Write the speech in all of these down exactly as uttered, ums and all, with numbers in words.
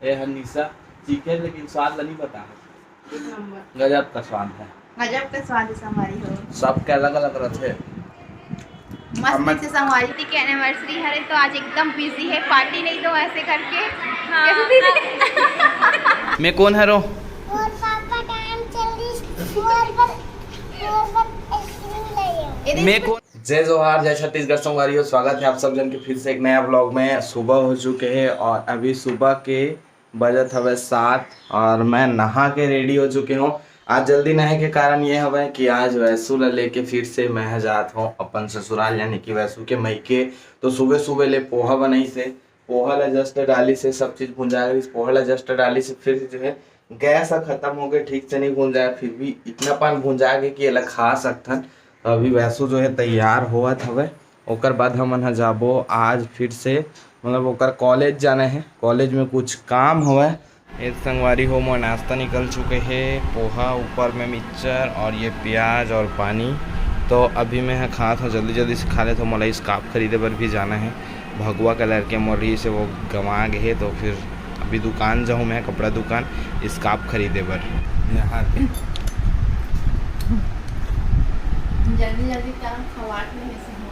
ए हर निशा चीखे, लेकिन स्वाद ला नहीं पता है। एक नंबर। गजब का स्वाद है। गजब का स्वाद है संगवारी हो। सबके अलग अलग रहते। मस्त अब मैं से संगवारी के एनिवर्सरी हरे तो आज एकदम बिजी है, पार्टी नहीं दो ऐसे करके। हाँ। कैसे दीदी? मैं कौन हरो? मोर पापा टाइम चल रही, मोर पर, मोर पर आइसक्रीम ले आओ। ये मैं कौन? जय जोहार, जय छत्तीसगढ़ संगवारी हो, स्वागत है आप सब जन के फिर से एक नया व्लॉग में। सुबह हो चुके हैं और अभी सुबह के बजत हवे सात और मैं नहा के रेडी हो चुके हूँ। आज जल्दी नहाए के कारण ये हवे कि आज वैसू ला लेके फिर से मैं ह जात हूँ अपन ससुराल, यानी कि वैसू के मइके। तो सुबह सुबह ले पोहा बनाई से, पोहा ला जस्ट डाली से, सब चीज भुंजा गई। पोहा ला जस्ट डाली से फिर जो है गैस ह खत्म हो गए, ठीक से नहीं भुंजाए, फिर भी इतना पान भुंजा गए कि एला खा सकथन। तो अभी वैसू जो है तैयार होवत हवे, ओकर बाद हमन ह जाबो आज फिर से, मतलब ओकर कॉलेज जाना है, कॉलेज में कुछ काम हवे। ये संगवारी हो, मोर नाश्ता निकल चुके हे, पोहा, ऊपर में मिक्सचर और ये प्याज और पानी। तो अभी मैं ह खात हूँ, जल्दी जल्दी से खा लेत हूँ, मोला स्कार्फ खरीदे बर भी जाना है। भगवा कलर के मोर रही से वो गंवा गए हे, तो फिर अभी दुकान जाऊँ मैं, कपड़ा दुकान, स्कार्फ खरीदे बर। यहाँ पे जल्दी जल्दी काम खवाट में से हो।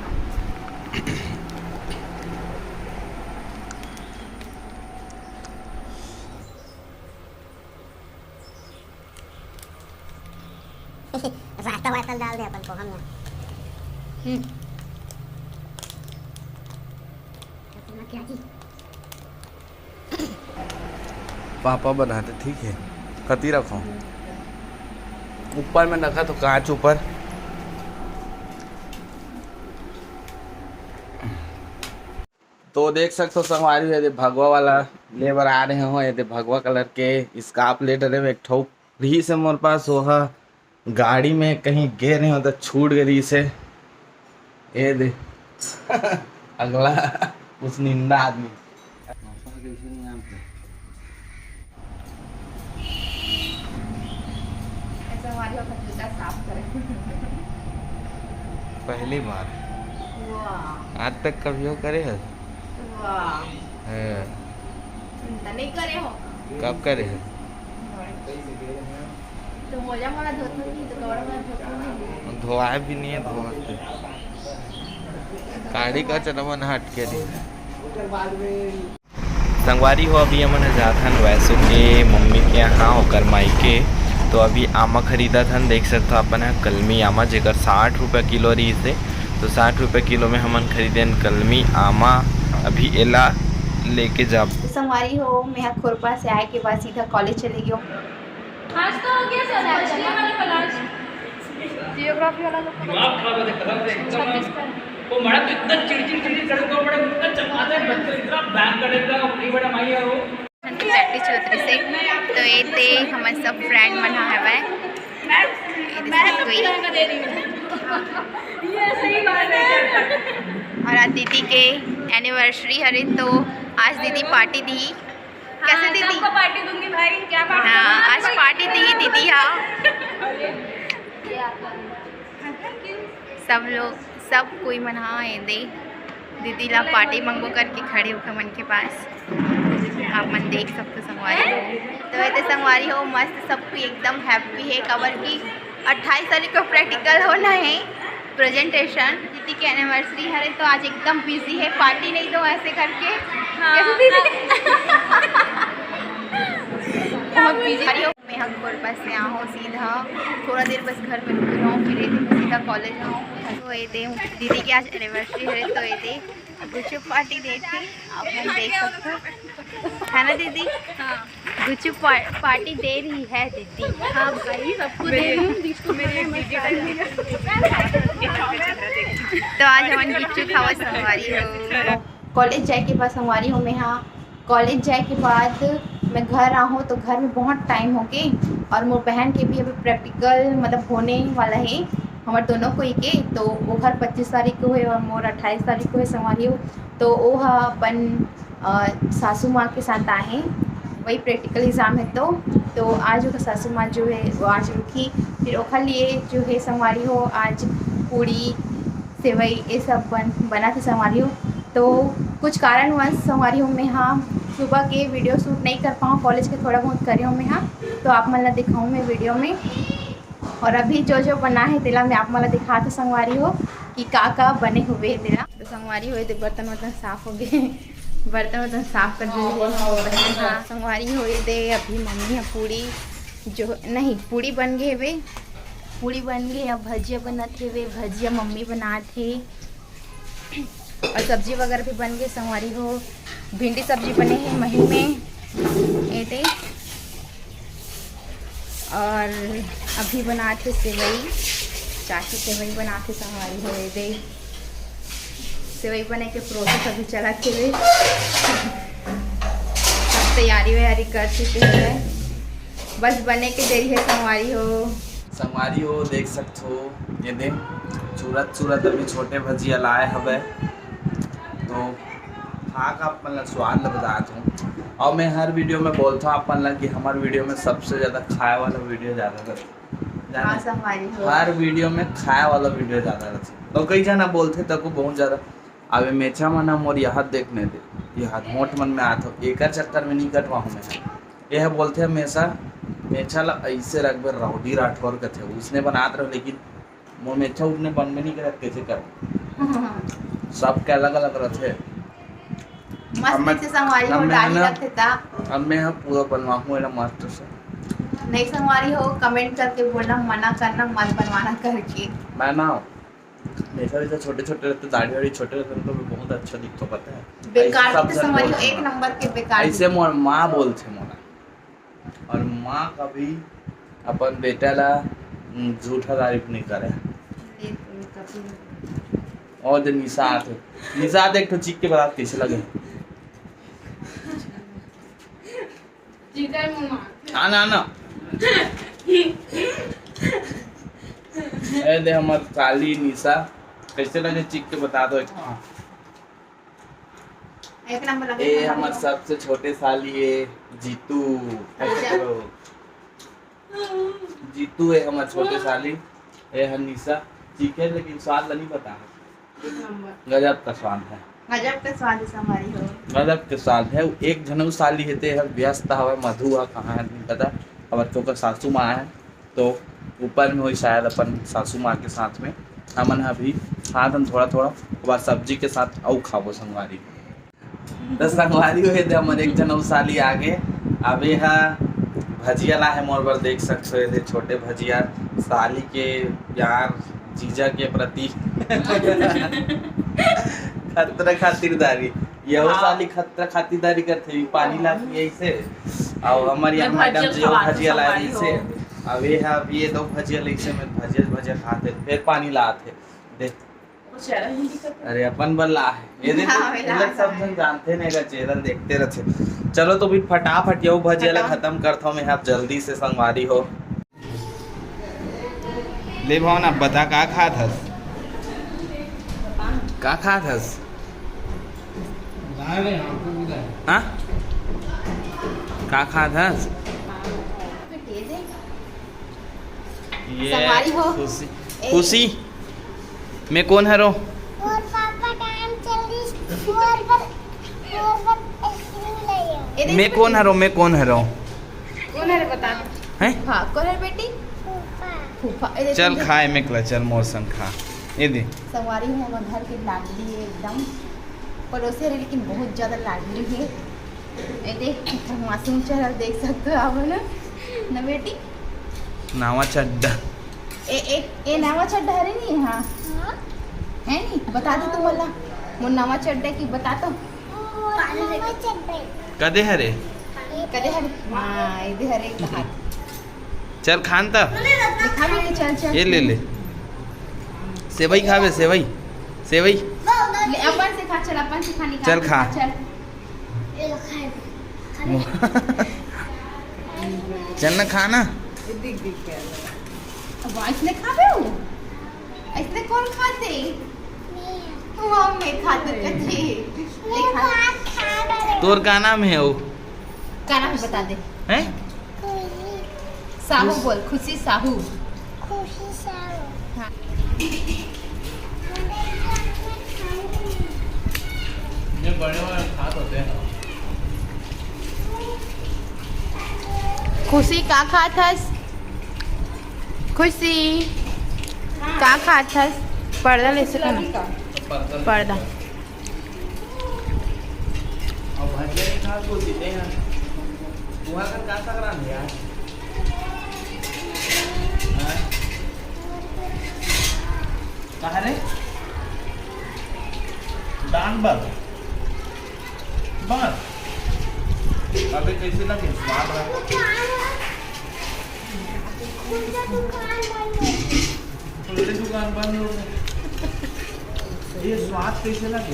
रायता वायता डाल दे अपन पोहा में। हम्म। अपना क्या जी? पापा बनाते ठीक है, कति रखो ऊपर में रखा तो कांच ऊपर। तो देख सकते हो संगवारी हो, ये दे भगवा वाला ले बर आ रहे हो। ये दे भगवा कलर के स्कार्फ ले डरे में एक ठो रही से मोर पास, वो ह गाड़ी में कहीं गे नहीं हो तो छूट गई रही से। ये दे अगला उस निंदा आदमी। ऐसा हमारी वक्त जूता साफ करे। पहली बार। वाह। आज तक कभियो करे है? वाह। है। चिंता नहीं करे हो। कब करे है? तो मोजा मोजा धोत नहीं, तो कपड़ा मोजा धोत नहीं। धोआ भी नहीं है, धोआ के काढ़ी का चना मन हट के नहीं। संगवारी हो, अभी हमन ह जात हन वैसू के मम्मी के यहाँ, ओकर माई के। तो अभी आमा खरीदत हन, देख सकथो अपन ह कलमी आमा, जेकर साठ रुपया किलो रहिस हे। तो साठ रुपया किलो में हमन खरीदेन कलमी आमा। अभी एला लेके जाब। तो संगवारी हो, मैं खुरपा से आए के बाद सीधा कॉलेज चली गई। आज तो हो गया सर, पिछले वाले क्लास। जियोग्राफी वाला लोग दिमाग खराब है, कसम से एकदम। वो मैडम तो इतना चिड़चिड़ चिड़चिड़ कर देता है, मैडम इतना चमकाता है, बच्चे इतना बैंग कर देता है, नहीं मैडम आई है वो। प्रैक्टिस चलत रहिसे, तो ये ते हमर सब फ्रेंड मन ह हवय। ये दे सब कोई। ये सही बात है। और आज दीदी के एनिवर्सरी हरे, तो आज दीदी पार्टी दी। कैसे दीदी? सबको पार्टी दूंगी भाई, क्या पार्टी? हाँ, आज पार्टी दी दीदी। हाँ, सब लोग, सब कोई मन ह ए दे दीदी ला पार्टी मंगो करके खड़े होकर मन के पास। आप मन देख सकते हो संगवारी हो। तो ये तो संगवारी हो, मस्त सब कोई एकदम हैप्पी है, काबर कि अट्ठाईस तारीख को प्रैक्टिकल होना है, प्रेजेंटेशन। दीदी के एनिवर्सरी हरे तो आज एकदम बिजी है, पार्टी नहीं दो ऐसे करके। हाँ। कैसे दीदी? बहुत बिजी। अरे मैं हम कोरबा से आ हूँ सीधा, थोड़ा देर बस घर में रुक रहा हूँ, फिर ये दे सीधा कॉलेज आऊँ। तो ये दे दीदी के आज एनिवर्सरी है, तो ये दे गुपचुप पार्टी दे थे, आप मन देख सकते हो, है ना दीदी? हाँ। गुपचुप पा-, पार्टी दे रही है दीदी। हाँ भाई, सबको दे रही हूँ, जिसको मेरे दीदी। तो आज हमन गुपचुप खावा संगवारी हो। कॉलेज जाए के बाद संगवारी हो, मैं हाँ कॉलेज जाए के बाद मैं घर आहूँ तो घर में बहुत टाइम हो गए, और मोर बहन के भी अभी प्रैक्टिकल मतलब होने वाला है हमारे दोनों कोई के। तो वो घर पच्चीस तारीख को है और मोर अट्ठाईस तारीख को है संगवारी हो। तो वो ह अपन अ, सासू माँ के साथ आए हैं, वही प्रैक्टिकल एग्जाम है। तो तो आज ओकर सासू माँ जो है वो आज रुकी, फिर ओखर लिए जो है संगवारी हो आज पूड़ी सेवई ये सब बन बना थे संगवारी हो। तो कुछ कारणवश संगवारी हो मैं हाँ सुबह के वीडियो शूट नहीं कर पाऊँ, कॉलेज के थोड़ा बहुत करे हूँ मैं, हाँ, तो आप मन ला दिखाऊँ मैं वीडियो में। और अभी जो जो बना है तेला मैं आप मन ला दिखात हूँ संगवारी हो कि का का बने हुए है तेला। तो संगवारी हो, ये दे बर्तन वर्तन साफ हो गए। बर्तन वर्तन साफ कर दिए। हाँ, संगवारी हो, ये दे अभी मम्मी है पूड़ी जो नहीं, पूड़ी बन गए वे, पूड़ी बन गए। अब भजिया बनत हे वे, भजिया मम्मी बनात हे। और सब्जी वगैरह भी बन गए संगवारी हो। भिंडी सब्जी बने हे मही में, ये दे। और अभी बनात हे सेवई, चाची सेवई बनात हे संगवारी हो, ये दे। सेवई बने के प्रोसेस अभी चलत हे। सब तैयारी वैयारी कर चुके हैं, बस बने के देरी है संगवारी हो। संगवारी हो, देख सकत हो, ये दे चूरत चूरत अभी छोटे भजिया लाए हवे, तो खा के आप मन ला स्वाद ला बतात हूँ। और मैं हर वीडियो में बोलता हूँ आप मन ला कि हमारे वीडियो में सबसे ज्यादा खाए वाला वीडियो ज्यादा रहता है। जाने हाँ, संगवारी हो। हर वीडियो में खाए वाला वीडियो ज्यादा रहता है। तो कई जना बोलते तको बहुत ज्यादा। अब ये मेछा मन ह मोर यहाँ देख नहीं दे, यहाँ होंठ मन में आत हो, एकर चक्कर में नहीं कटवा हूँ मैं। ये ह बोलते हमेशा, मेछा ला ऐसे रखबे, राउडी राठौर कथे, उसने बनात रहो, लेकिन मोर मेछा उतने बनबे नहीं करत, कैसे कर? सबके अलग अलग रहते। मस्त अब मैं, से संगवारी अब हो, मैं डाली ना, रखते ता। अब मैं ह पूरा बनवाहूँ एला मस्त से। नहीं संगवारी हो, कमेंट करके बोलना, मना करना, मत बनवाना करके। मैं ना, मेछा वैसा छोटे छोटे रहते, दाढ़ी वाढ़ी छोटे रहते, उनको भी बहुत अच्छा दिखता, पता है। बेकार ऐसे सब दिखते जन संगवारी हो, बोलते एक हैं। नंबर के बेकार ऐसे दिखते। मोर माँ बोलते मोला, और माँ कभी अपन बेटा ला, उम, झूठा तारीफ नहीं करे। ये तो कभी नहीं। और दिन निशा आते, निशा आते एक ठो चीख के बतात कैसे लगे। आना, आना। ए दे हमर काली निशा, कैसे लगे चीख के बता दो एक बार। एक नंबर लगे ए हमर सबसे छोटे साली है जीतू। अच्छा। जीतू है हमर छोटे साली, ए हर निशा। चीखे लेकिन स्वाद ला नहीं पता है। एक नंबर। गजब का स्वाद है। गजब का स्वाद है संगवारी हो। गजब के स्वाद है। एक झन अउ साली हे, ते हर व्यस्त हवय, मधु ह कहाँ है नहीं पता। अब तो ओकर सासू माँ है, तो ऊपर में होई शायद अपन सासू माँ के साथ में। हमन ह अभी खात हन थोड़ा थोड़ा, ओकर बाद सब्जी के साथ अउ खाबो संगवारी। तो संगवारी हो, ये दे हमर एक झन अउ साली आगे। अब ये ह भजिया ला है मोर बर, देख सकते हो, ये दे छोटे भजिया, साली के प्यार, जीजा के प्रति। खतरा खातिरदारी, यहो हाँ। साली खतरा खातिरदारी करथे, ये पानी हाँ। लात हे ऐसे। और हमारी मैं यहाँ मैडम भजिया जी वो खवात हूँ भजिया ला संगवारी रही से। हो। अब ये है, अब ये दो भजिया ले से, मैं भजिया भजिया खाते, फिर पानी लाते। देख, अरे अपन बर ला है। ये देख, हाँ, ये ला ये लोग सब है। जन जानते नहीं, एकर चेहरा देखते रहते। चलो तो फिर फटाफट यहू भजिया ला खत्म। खत्म करता हूँ मैं, आप जल्दी से संगवारी हो। ले भावना, बता का खात हस? का खात हस? हाँ? का खात हस? ये संगवारी हो। खुशी। ए। खुशी, मैं कौन हरो? मोर पापा टाइम चल रही, मोर पर, मोर पर आइसक्रीम ले आओ। ए, देख मैं कौन हरो? मैं कौन हरो? कौन है रे, बता दे। हैं? हाँ, कौन है बेटी? फूफा। फूफा। ए, देख, चल देख। खा, एमे कला, चल मोर संग खा। ये दे। संगवारी है, हमर घर के लाडली है एकदम। पड़ोसी है, लेकिन बहुत ज्यादा लाडली है। ए, देख, मासूम चेहरा देख सकते हो आप, है ना? ना बेटी? नावा चड्डा। ए, ए, ए नावा चड्डा हरे नहीं, हाँ। हाँ? है नहीं? बता दे तू मला। मोर नावा चड्डा की बता तो। मोर नावा चड्डा। कदे हरे? कदे हरे? हाँ, इधर हरे कहा। चल खान त। दिखा भी नहीं, चल, चल। ये ले ले। सेवई खावे, सेवई। सेवई। ले, अपन से खा, चल, अपन से खा, निकाल चल के खा। खा, चल। चल ना, खा ना। अब ऐसने खाबे हो? ऐसने कौन खाते? वो मैं खाते कथी। तोर का नाम है वो? का नाम है बता दे। हैं? साहू बोल, खुशी साहू। खुशी साहू। हाँ। ये बड़े वाले खात होते हैं। खुशी, का खात हस? खुशी, का खात हस? पर्दा ले सके ना? पर्दा। अब भजिया नहीं खा, कुछ नहीं है। वहाँ का क्या संक्रांत है यार? हाँ? कहाँ रे? दान बल। बस। अबे कैसे लगे? स्वाद रहा। खुले दुकान बंद हो गए। ये स्वाद कैसे लगे?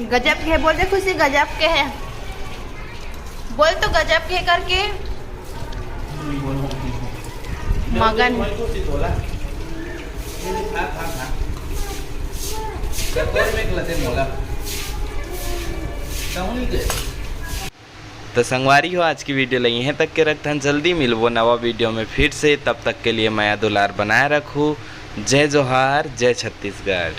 गजब के है, बोल दे खुशी, गजब के है। बोल तो गजब के करके। मगन। तो संगवारी हो, आज की वीडियो ल इहें तक के रखथन। जल्दी मिलबो नवा वीडियो में फिर से, तब तक के लिए मया दुलार बनाए रखू। जय जोहार, जय छत्तीसगढ़।